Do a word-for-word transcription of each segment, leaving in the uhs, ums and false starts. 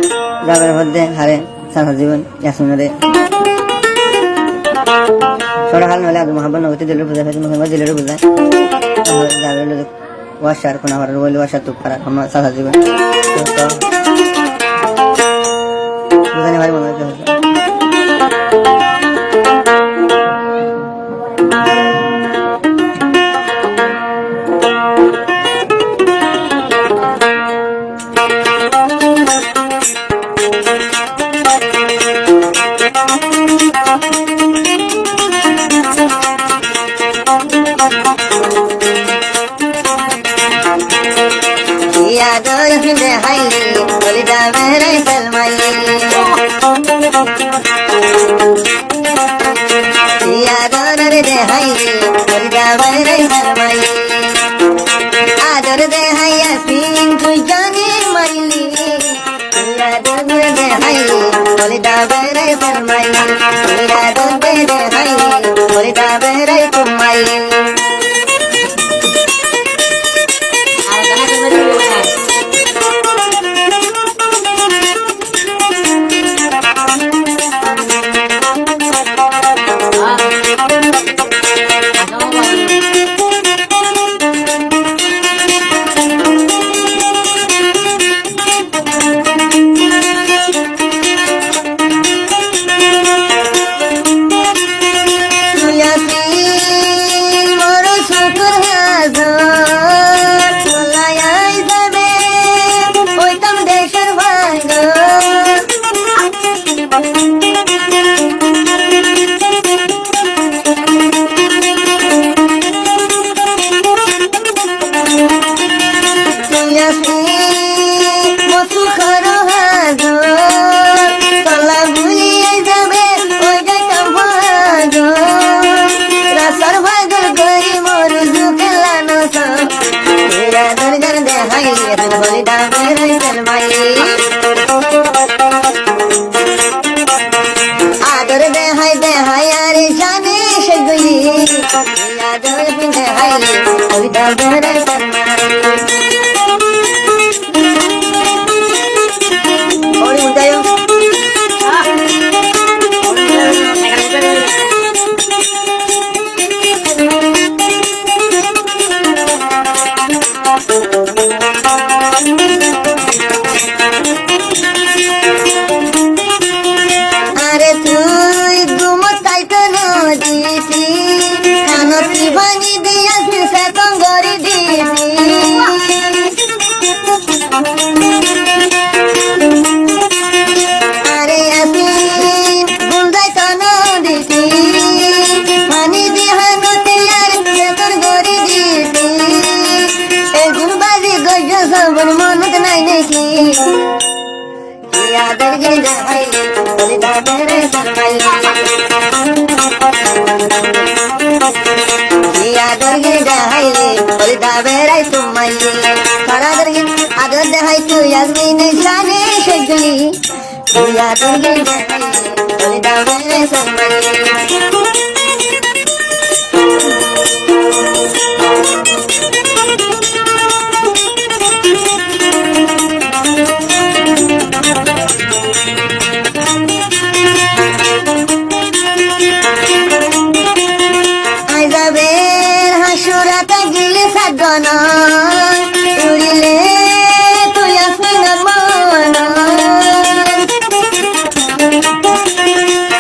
Zaber hoódde, haré, sasa zibon, Yasminore. Sóra hál noóile Abdul Muhabbot Nogoti dilor buzái, Fatima Fatima dilor buzái. Zaber hoódde, washar, kuna farar, wali washar, tuk farar, amma sasa zibon. Buzái no fari mone hoódde. Ki ador de haile, boli da berai salmai. Ki ador de haile, boli da berai salmai. Ador de haiya sin tu jani maili. Ki ador de haile, boli da berai salmai. Ki ador de haile, boli da berai salmai. Tui así mor sukur hazor, tolai ai zabe, oitam decor bangor. Tui así mor sukur hazor, tola buli ai zabe, oi zaitam hazor. Rasar fagol gori mor zuke lano so. Ki ador de haile, boli da berai salmai. Ador de hai de hai are jane sheguli. Ki ador de haile, boli da berai salmai. Ori untayo. Are tui gumot táito no diti, kanot ki fani diya se setong gori diti. Are así gum táito no diti, fani diya no tiyar setong gori diti. Egun bazi goijjo sobor monot nai neki. Ki ador giri de haile, boli da berai salmai. Ki ador giri de haile, boli da berai salmai. Ki ador giri, ador de hai tui azmi ne jane sheguli. Ki ador giri de haile, boli da berai salmai. Ai zaber hasurata gile sagono, urile tui asmi na mono.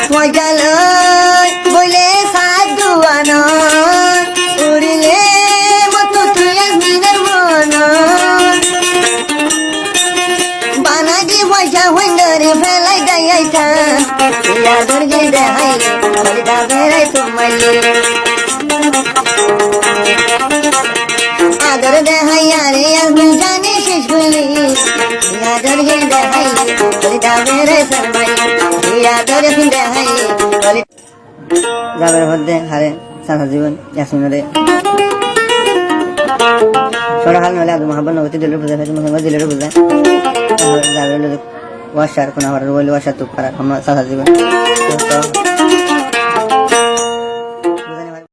Foijalo boile saduano, urile moto tui asmi na mono. Banai di foisa hoindori felai daiyaita. Ki ador giri de haile, boli da berai salmai. Ador de haile, are azmi jane shesh guli. Ki ador giri de haile, boli da berai salmai. Ki ador giri de haile, boli Zaber hoódde, haré, sasa zibon, Yasminore. Sóra hál noóile Abdul Muhabbot Nogoti dilor buzái, Fatima Fatima dilor buzái. Zaber hoódde, washar, kuna farar, wali washar, tuk farar, amma sasa zibon.